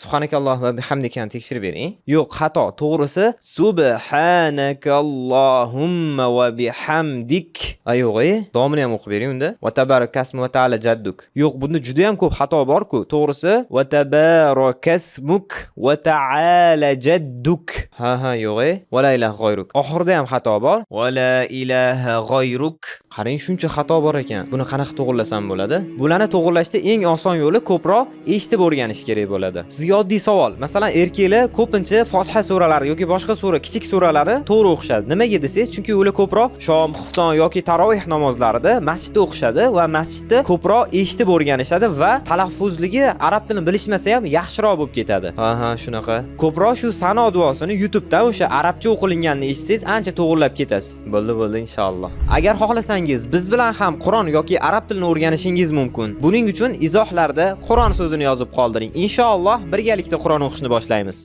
Subhanakalloh va bihamdikani tekshirib bering. Yo'q, xato. To'g'risi subhanakallohumma va bihamdik. A, yo'q, e? Davomini ham o'qib bering unda. Va tabarakasmu va ta'ala jadduk. Yo'q, bunda juda ham ko'p xato bor-ku. To'g'risi va tabarakasmuk va ta'ala jadduk. Ha, yo'q, e? Va la ilaha g'oyruk. Oxirida ham xato bor. Va la ilaha g'oyruk. Qarang, shuncha xato bor ekan. Buni qanaqa to'g'irlasam bo'ladi? Bularni to'g'irlashda eng oson yo'li ko'proq eshitib o'rganish kerak bo'ladi. Sizga oddiy savol. Masalan, erkaklar ko'pincha Fotiha suralari yoki boshqa sura, kichik suralarni to'g'ri o'qishadi. Nimaga desangiz, chunki ular ko'proq shom, xufton yoki taroveh namozlarida masjidda o'qishadi va masjidda ko'proq eshitib o'rganishadi va talaffuzligi arab tilini bilishmasa ham yaxshiroq bo'lib ketadi. Ha, shunaqa. Ko'proq shu sano duosini YouTube'dan o'sha arabcha o'qilinganini eshitsangiz, ancha to'g'irlab ketasiz. Bo'ldi, bo'ldi, inshaalloh. Agar xohlasangiz, biz bilan ham Qur'on yoki arab tilini o'rganishingiz mumkin. Buning uchun izohlarda "Qur'on" so'zini yozib qoldiring. Inshaalloh birgalikda Qur'on o'qishni boshlaymiz.